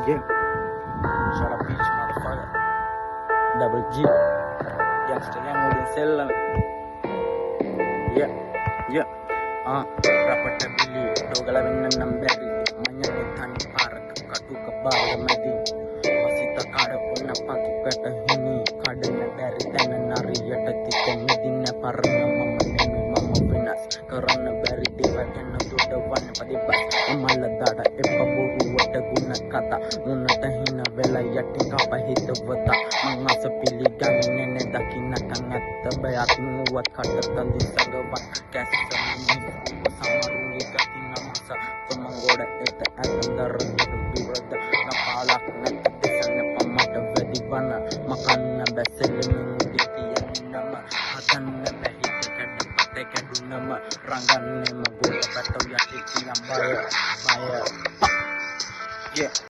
Yeah. Shut up, bitch, motherfucker. Double G. Youngster gang උඩින් සෙල්ලම. Yeah. Yeah. ආ රපට බිලි ඩෝගල වෙන්න නම් බැරි. මඤ්ඤ තනි පාරක කටුක බාර මැදි. වසිත කාඩ ඔන්න පතුකට හිමි කඩන බැරි තැන නරියට තිත මිදින්න පරණ මම නෙමෙයි, මම වෙනස් කරන්න බැරි දේවල් ගැන දොඩවන්න පදිබස් මල්ල දාඩ එප බොරුවට ගුණ කතා මුන්නට හින වෙලා යටින් කප හිතවතා. මං අස පිළිගන්නේ නේ දකින්නකන් ඇත්ත බයත් නුවත් කට තඳි සඟවත් කැස්ස මිනිස්සු සමරුගේ ගති නමස සමංගොඩ එත ඇතන්දර විරද නපාලක් නැත දෙසන්න පමට වැඩි බන මකන්න බැසෙලමින් උඩින් තියන්නේ නම හදන්න බැහිත කැඩ පත කැඩුනම රඟන්නෙම ගොඩ පැටව යටි තියන් බය බය. Yeah.